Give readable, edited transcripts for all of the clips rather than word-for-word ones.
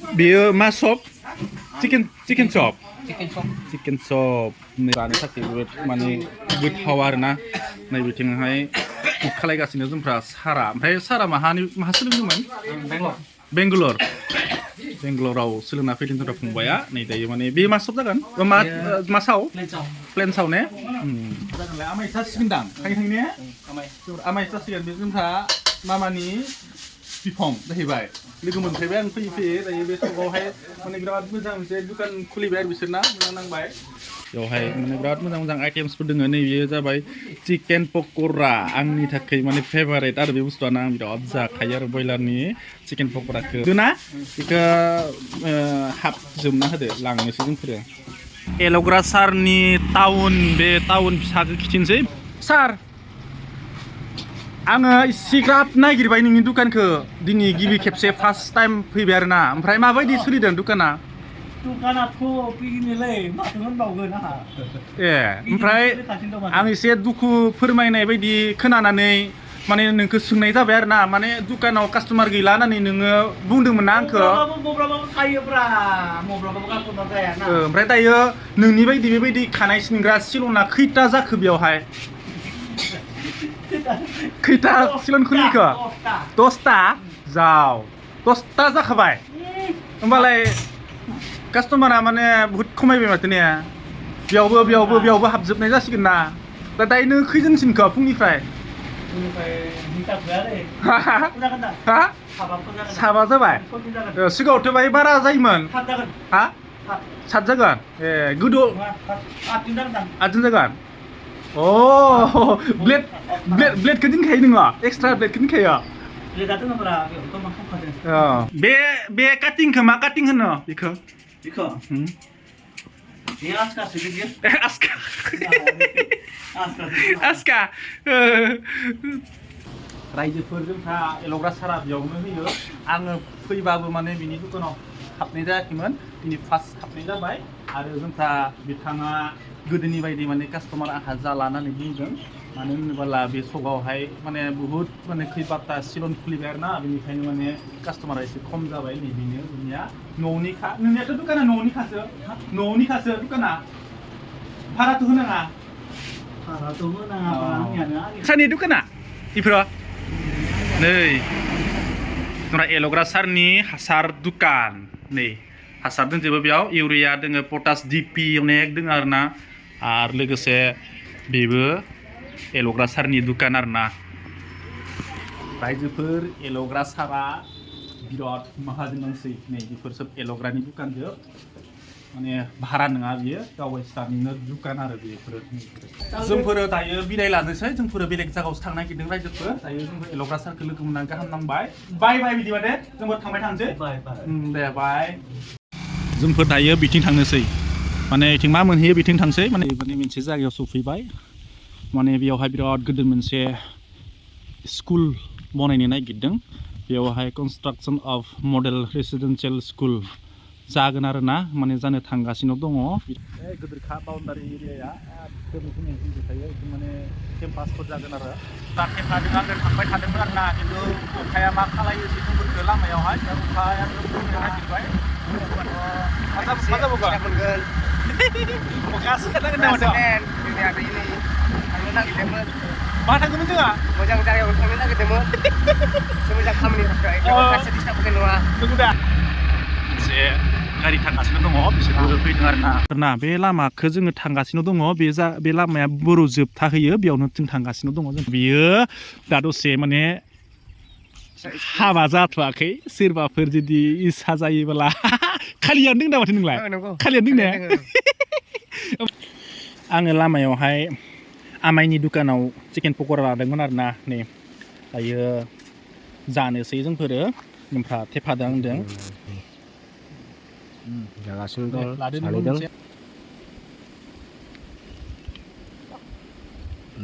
बेयो मा सब चिकेन चप चिकेन चप चिकेन चप जानो थाखाय माने गोथाव आरोना नै बिथिंहाय कुक खालायगासिनो जोंफ्रा सारा ओमफ्राय सारा माहा सोलोंदोंमोन बेंगलराव सोलोंना फैदों जोंना फंबाया नै दायो माने बे मा सब जागोन मा साव प्लेन साव ने जागोनलाय आमाय जासिगोनदां थाङै ने आमाय जासिगोन बे जोंहा मामानि बिफं जाहैबाय लोगो मोनफैबाय आं फैयै दायो बे सकावहाय माने बिराद मोजां मोनसे दुखान खुलिबाय आरो बिसोरना मोजां नांबाय बेवहाय माने बिराद मोजां आइटेम्सफोर दङ नैबेयो जाबाय चिकेन पक'रा आंनि थाखाय माने फेभारेट आरो बे बुस्थुआनो आं बिराद जाखायो आरो ब्रयलारनि चिकेन पक'राखौ दोना बेखौ हाबजोबना होदो लांनोसै जोंफोरो एल'ग्रा सारनि बे टाउन फिसाखौ खिथिनोसै सार आङो इसिग्राब नागिरबाय नोंनि दुखानखौ दिनै गिबि खेबसे फार्स्ट टाइम फैबाय आरोना ओमफ्राय माबायदि सोलिदों दुखानाथ' बिदिनोलै माथो होनबावगोन आंहा ओमफ्राय आं एसे दुखु फोरमायनाय बायदि खोनानानै माने नोंखौ सोंनाय जाबाय आरोना माने दुखानाव कास्टमार गैला होननानै नोङो बुंदोंमोन ना आंखौ ओमफ्राय दायो नोंनि बायदि बेबायदि खानाय सिनग्रा सिल'ना खैथा जाखो बेयावहाय खैथा सिलन खुलिखो 10टा दसता जाखाबाय होमबालाय कास्टमारा माने बुहुद खमायबाय माथो ने बेयावबो हाबजोबनाय जासिगोन ना दा दायो नों खैजोन सिनखो फुंनिफ्राय साबा जाबाय सिगाङावथ' बाय बारा जायोमोन हा 7 जागोन गोदो 8 जागोन अ ब्लेडखौ दोनखायो नोङो एक्सट्रा ब्लेडखौ दोनखायो बे काटिंखौ मा काटिं होनो बेखौ आस्का रायजोफोर जोंहा एल'ग्रा सारा बेयावनो होयो आङो फैबाबो माने बिनि दुखानाव हाबनाय जायाखैमोन दिनै फार्स्ट हाबनाय जाबाय आरो जोंहा बिथाङा गोदोनि बायदि माने कास्टमार आंहा जाला होननानै बुंदों मानो होनोब्ला बे सकावहाय माने बुहुद माने खैबाता सिलन खुलिबाय आरोना बेनिखायनो माने कास्टमारा एसे खम जाबाय नैबेनो जोंनिया न'निखा नोंनियाथ' दुखाना न'निखासो दुखाना भाराथ' होनाङा सारनि दुखाना इफोराव नै जोंना एल'ग्रा सारनि हासार दुखान नै हासार दंजोबो बेयाव इउरिया दोङो पटास डिपि अनेक दङ आरोना आरो लोगोसे बेबो एल'ग्रा सारनि दुखान आरोना रायजोफोर एल'ग्रा सारा बिराद माहाजोन दंसै नै बेफोर सब एल'ग्रानि दुखानजों माने भारा नङा बियो गावै सारनिनो दुखान आरो बेफोरो जोंफोरो दायो बिदाय लानोसै जोंफोरो बेलेग जायगायावसो थांनो नागिरदों रायजोफोर दायो जोंफोर एल'ग्रा सारखौ लोगो मोननानै गाहाम नांबाय बाय बिदिबा दे जोंफोर थांबाय थानोसै दे बाय जोंफोर दायो बिथिं थांनोसै माने बिथिं मा मोनहैयो बिथिं थांसै माने मोनसे जायगायाव सफैबाय माने बेयावहाय बिराद गिदिर मोनसे स्कुल बनायनो नागिरदों बेयावहाय construction of model residential school जागोन आरो ना माने जानो थांगासिनो दङ गिदिरखा बाउन्डारि एरियाया एकदम थायो माने केम्पासफोर जागोन आरो दा टेम्पाजों आङो थांबाय थादोंमोन आरो ना खिन्थु अखाया मा खालायो जोंफोरखौ लामायावहाय दा अखाया नागिरबाय मा जाबावगोन अखायासो नागिरदों माथो मा थांगौमोन जोंहा मोजां जायगायाव थांनो नागिरदोंमोन मोजां खामानि थाखाय नङा मोनसे गारि थांगासिनो दङ बिसोरबो फैदों आरोना बे लामाखौ जोङो थांगासिनो दङ बे लामाया बर' जोबथाहैयो बेयावनो जों थांगासिनो दङ बियो दा दसे माने हाबा जाथ'वाखै सोरबाफोर जुदि इसा जायोब्ला खालियानो दं दा माथो नोंलाय खालियानो दं ने आङो लामायावहाय आमाइनि दुखानाव चिकेन पक'रा लादोंमोन आरोना नै दायो जानोसै जोंफोरो ओमफ्राय थेफादों आंदों जागासिनो दं सानैदों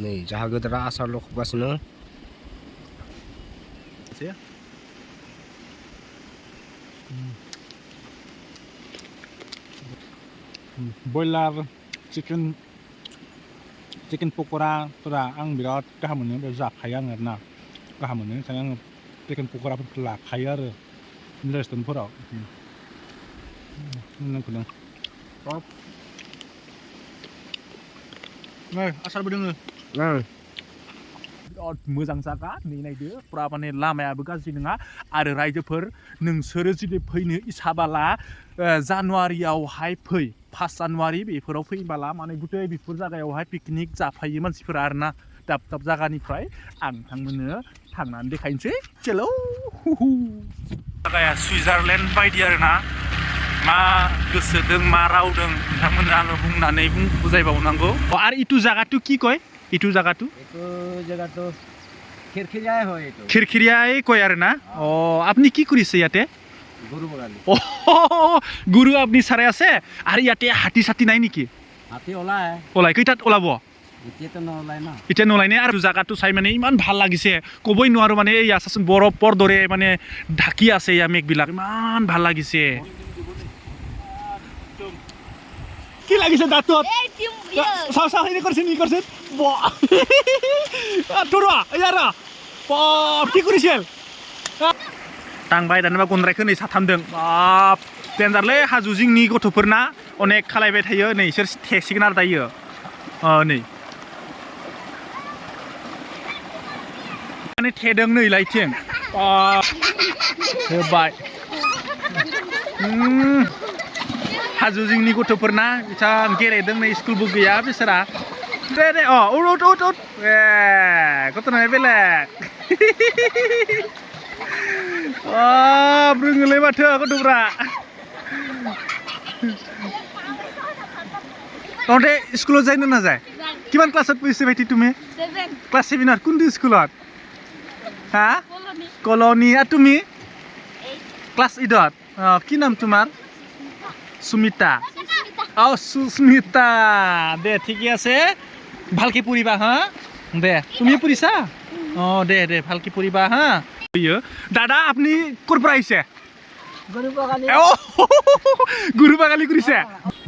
नै जाहा गोदोरा आसारल' खबगासिनो ब्रयलार चिकेन पक'राफोरा आं बिराद गाहाम मोनो बेयाव जाखायो आङो आरोना गाहाम मोनो ओंखायनो आङो चिकेन पक'राफोरखौ लाखायो आरो रेस्टुरेन्टफोराव नोंखौनो नै आसारबो दोङो बिराद मोजां जागा नै नायदो पुरा माने लामायाबो गाज्रि नङा आरो रायजोफोर नोंसोरो जुदि फैनो इसाबाला जानुवारियावहाय फै 5 जानुवारि बेफोराव फैबाला माने गुतै बेफोर जागायावहाय पिकनिक जाफायो मानसिफोरा आरोना दाब दाब जागानिफ्राय आं नोंथांमोननो थांनानै देखायनोसै चलो जागाया सुइजारलेण्ड बायदि आरोना मा गोसोदों मा रावदों नोंथांमोननो आङो बुंनानै बुजायबावनांगौ आरो इटु जागाटु কি কয় इटु जागाटु জায়গাটো খিরখিরিয়ায় হয় এটো খিরখিরিয়ায় কয় আর না ও আপনি কি করিছে ইয়াতে গরু বগালি ও গুরু আপনি সারে আছে আর ইয়াতে হাতি সাতি নাই নেকি হাতি ওলায় ওলাই কইটাত ওলাব এতিয়াতো নলাই না এটা নলাইনে আর জায়গাটো চাই মানে ইমান ভাল লাগিছে কবই নোৱাৰো মানে এই আছাচোন বৰফৰ দৰে মানে ঢাকি আছে ইয়া মেঘবিলাক ইমান ভাল লাগিছে কি লাগিছে দাঁতত চাও চাও এই কৰিছে নি কৰিছে তোৰা ইয়াৰা বাপ কি কৰিছিল थांबाय दानोबा गनद्रायखौ नै साथामदों बाप देन्जारलै हाजो जिंनि गथ'फोरना अनेक खालायबाय थायो नै इसोर थेसिगोन आरो दायो नै माने थेदों नै लाइथिं होबाय हाजो जिंनि गथ'फोरना बिथां गेलेदों नै स्कुलबो गैया बिसोरा दे दे उट उट उट गथ'ना बेलेग रोङोलै माथो गथ'फ्रा তহঁতে স্কুলত যায় নে নাযায় কিমান ক্লাছত পঢ়িছে ভাইটি তুমি 7 ক্লাছ 7 কোনটো স্কুলত হা কলনি আৰু তুমি ক্লাছ 8 কি নাম তোমাৰ সুমিতা সুস্মিতা দে ঠিকে আছে ভালকে পঢ়িবা হা দে তুমি পঢ়িছা দে দে ভালকে পঢ়িবা হা দাদা আপনি ক'ৰপৰা আহিছে गुरु बागालि কৰিছে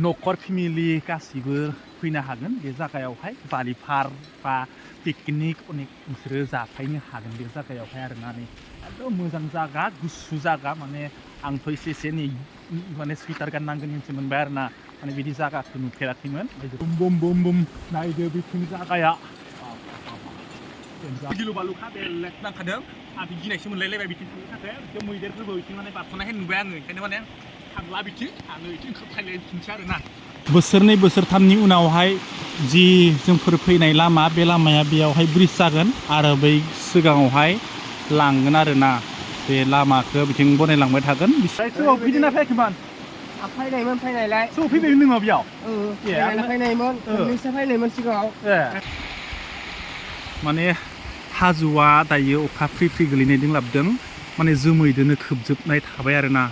न'खर फेमिलि गासिबो फैनो हागोन बे जायगायावहाय बालिफार बा पिकनिक अनेक नोंसोरो जाफैनो हागोन बे जायगायावहाय आरोना नै एकदम मोजां जायगा गुसु जायगा माने आंथ' एसे नै माने सुइटार गाननांगोन मोनसे मोनबाय आरोना माने बिदि जायगाखौ नुफेराखैमोन बुम बुम बुम बुम नायदो बिथिं जायगाया गिलु बालुखा बेलेग नांखादों आं गिनायसो मोनलायलायबाय बिथिं थांनो थाखाय बिथिं मैदेरफोरबो बिथिं माने बारख'नायहाय नुबाय आङो ओंखायनो माने थांला बिथिं आङो बिथिं खोबथायलायफिनसै आरोना बोसोरनै बोसोरथामनि उनावहाय जि जोंफोर फैनाय लामा बे लामाया बेयावहाय ब्रिज जागोन आरो बै सिगाङावहाय लांगोन आरोना बे लामाखौ बिथिं बनायलांबाय थागोन बिसोर फैदोंना फैयाखैमोन फैनायमोन फैनायलाय फैबाय नोङो बेयाव फैनायमोन नोंसो फैनायमोन सिगाङाव माने हाजोआ दायो अखा फ्रि फ्रि गोलैनायजों लाबोदों माने जोमैदोनो खोबजोबनाय थाबाय आरोना